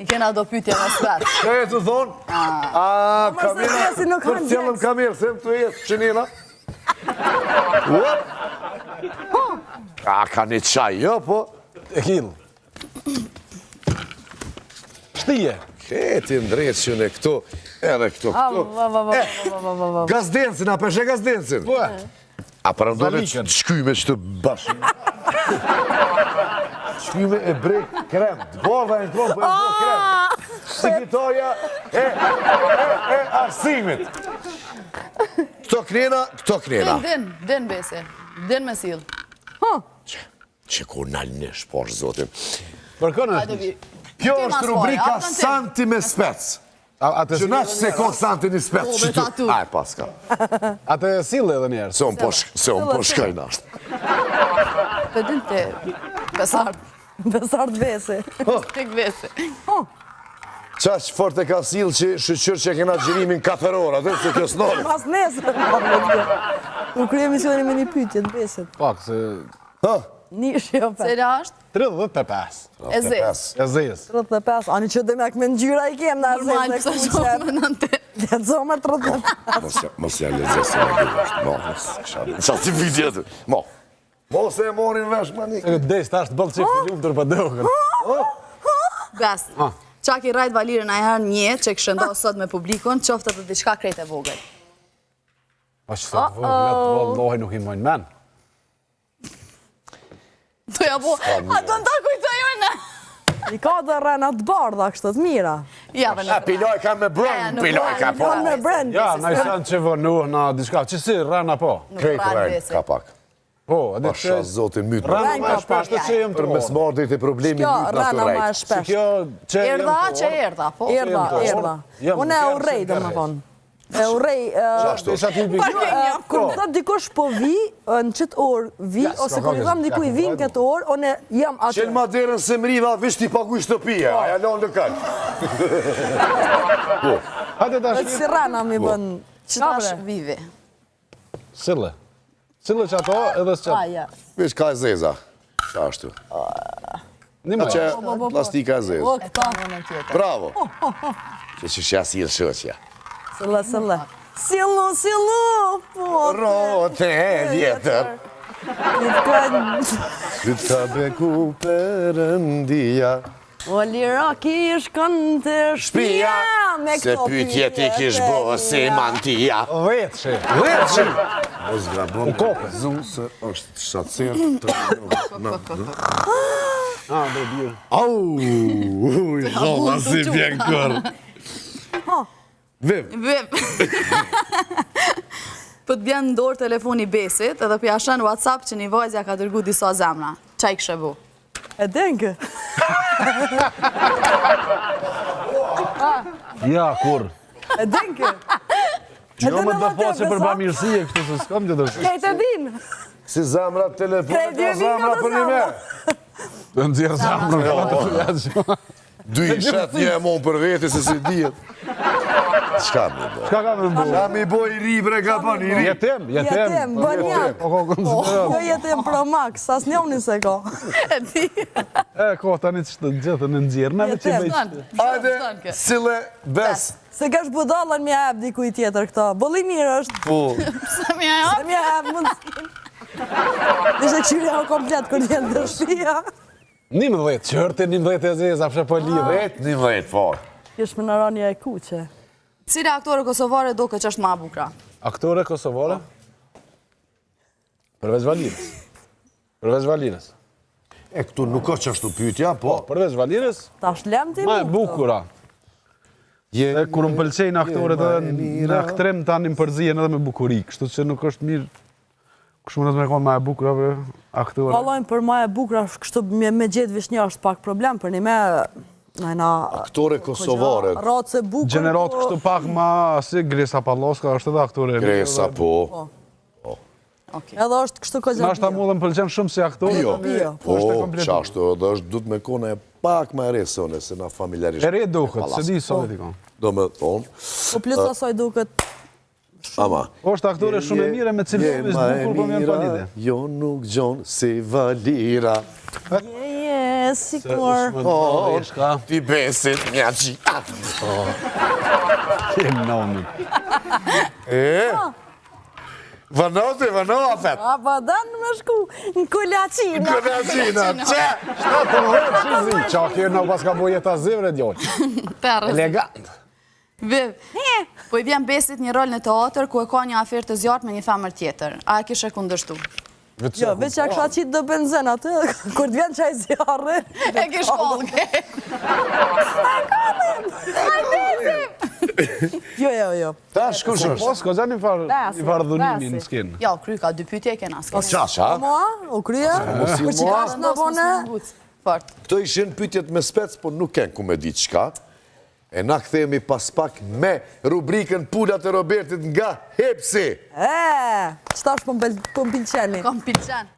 I kena do pytje me spec. Që e të thonë? A, kamera, për cilën kamerë, se më të jetë, që njëra? A, ka një qaj, jo, po? E kilë. Shtije. Keti ndrejtë që në këto, edhe këto, këto. E, gazdencin, a peshe gazdencin? Po. A përëndone që të shkyme që të bashkë. Shkyme e bre krem. Të bardha e në konë, po e bë krem. Sekretarja e, e, e arsimit. Këto knena, këto knena. Din, din, din besi. Din me sill. Që, që kur nalë një shporë, zotin. Për kënë është? Kjo është rubrika Santi me spec. Që na që se ka Santi një spec Po, që tu... Aj, paska. A të sille edhe njerë? Se unë po, se unë po shkoj në ashtë. Të din të besart. Besart besi. Tek besi. Qa që fort e ka sill që shyqyr që e kena xhirimin 4 orë, atë se kjo s'nore. Mas nesër, Kur krye emisioni me një pyetje të besit. Pak, se... Ha? Nish, jo pe. Cila është? 35. E zezë. E zezë. 35, ani që dhe me ngjyra i kem në Normal, zezë pse e shoh kuqe. me nën te. Lezo me 35. Mos ja lexo se me gjuhë. Mo, mos, kisha. Qa si pyetje aty? Mo. Mos e morin vesh më nik. E des tash të bëllë qef i lumtur për dokën. Bes. Qa ki rajt Valirën a herë një që kështë ndo sot me publikun, qoftë edhe diçka krejt e vogël. Pa që sa të vogël, atë vallahi nuk i mojnë men. Do ja bo, a do në ta kujtoj unë? I ka dhe rrena të bardha, kështu të mira. Ja, dhe A piloj ka me brën, piloj ka po. Kanë me brën. Ja, na i sen që vënu, na diçka, që si rrena po? Krejt rren ka pak. Po, a di Pasha zotin myt. Rrena ma e shpeshtë që jem Për të mes marrë deri te problemi Kjo myt na rrena të ma e rrejt. Si shpesht. kjo që jem Erdha, të që erdha, po. Erdha, erdha. Unë e urrej, do më thonë. E urrej... Qashtu. Isha tipi. Kur më thot dikush po vi, në qëtë orë vi, ose kur i thom dikuj vi në këtë orë, unë jam aty. Qenë ma derën se mriva, vish t'i paguj shtëpia, a ja lonë lokal. Po. Hajde tash. Vetë si rrena mi bën... Që tash vivi. Sille. Sille që ato edhe së A, qatë. ja. Vish ka e zeza. Qashtu. Një më. Që plastika e zezë. O, këta. Bravo. Që që shja si shoqja. Sille, sille. Sillu, sillu, po. Rote e vjetër. Këtë ka... Ty t'ka beku përëndia. O liraki shkon të shpia me Se këto pyetjet i kish bo si mantia. Dhjetëshi. Dhjetëshi. Mos grabon. U kope. Zonë se është shacer të në në. Ah, do birë. Au, uj, zola si vjen kërë. Viv. Viv. Po të bjen në dorë telefoni Besit edhe po ja shën WhatsApp që një vajzë ja ka dërgu disa zemra. Qa i kështë bu? E denkë. Ja, kur. E denkë. Jo më do po që për bamirësi e kështu se s'kam që dërë. Krejt e din. Si zemra telefonit, Krejt ka e din zemra ka për një me. Do nxjerr zemrën, po. Dy i shet një e mon për veti se si dihet. Çka mi bo? Çka ka me bo? Çka mi bo i ri bre ka bën i ri. Jetim, jetim. Jetim, bën jat. Po, po, konsideroj. Jo jetim Pro Max, as njoni se ka. E di. E, ko, tani që të gjithën e nxjerr, na veç i Jetim. bëj. Hajde, sille bes. Se kesh budallën m'ja jep dikuj tjetër këto. Bolli mirë është. Po. Pse m'ja jep? Se m'ja jep mundësin. Nishe qyrja o komplet kur jenë të shpia. 11, që hërte 11 e zeza, pse po lidhe. 10, 11, po. Kish më në e kuqe. Cila aktore kosovare do që është ma e bukra? Aktore kosovare? Përveç Valirës. Përveç Valirës. E këtu nuk është që ashtu pyetja, po. Po, përveç Valirës, Tash lem ti ma e mu këto. bukura. Je, E kur më pëlqejnë aktorët edhe në aktrim tani më përzihen edhe me bukuri, kështu që nuk është mirë kush mundet me konë ma e bukura për aktore. Vallojnë për ma e bukura, kështu me, me gjetë vishnja është pak problem, për një me... Na, na, Aktore kosovare. Racë e bukur. Gjenerat po- kështu pak ma si Gresa Palloska është edhe aktore. e mirë, Gresa, edhe- po. Okej. Edhe është kështu kogja Nashta bio. mu dhe më pëlqen shumë si aktore. Jo. tani Bio. Po, është e kompletuar. qashtu edhe është duhet me kone e pak më e re se une, se na familjarisht. E re duket, se di sa veti ka. Do me thonë, Po plus asaj duket ama. Po është aktore shumë e mire me cilësi Je të ma e bukur, po më janë pa mira, lidhje. Jo nuk gjonë si Valira. Je, je. sikur. Po, ti besit, një qi. Kem nomin. E? Vëno ti, vëno afet. A, pa dan me shku në Kolaqina. Në Kolaqina, që? 17 që zi, qa kjerë në pas ka bo jeta zivre, djallë. Elegant. Viv, po i vjen besit një rol në teatr ku e ka një aferë të zjarrtë me një femër tjetër. A e kishe kundërshtu? Jo, veç ja kisha qitë do benzen aty, kur të vjen qaj zjarri. E kish kollë, Jo, jo, jo. Tash, kush është? Po, s'ka gja një farë një farë dhunimi në skenë. Jo, kry ka dy pyetje e kena s'ka. Qa, qa? Mua, u krye? Për që ka shë në bone? Fort. Këto ishin pyetjet me spec, po nuk ken ku me di qka. E na kthehemi pas pak me rubrikën Pulat e Robertit nga Hepsi. E, qëtash po më pëlqeni. Kom pëlqen.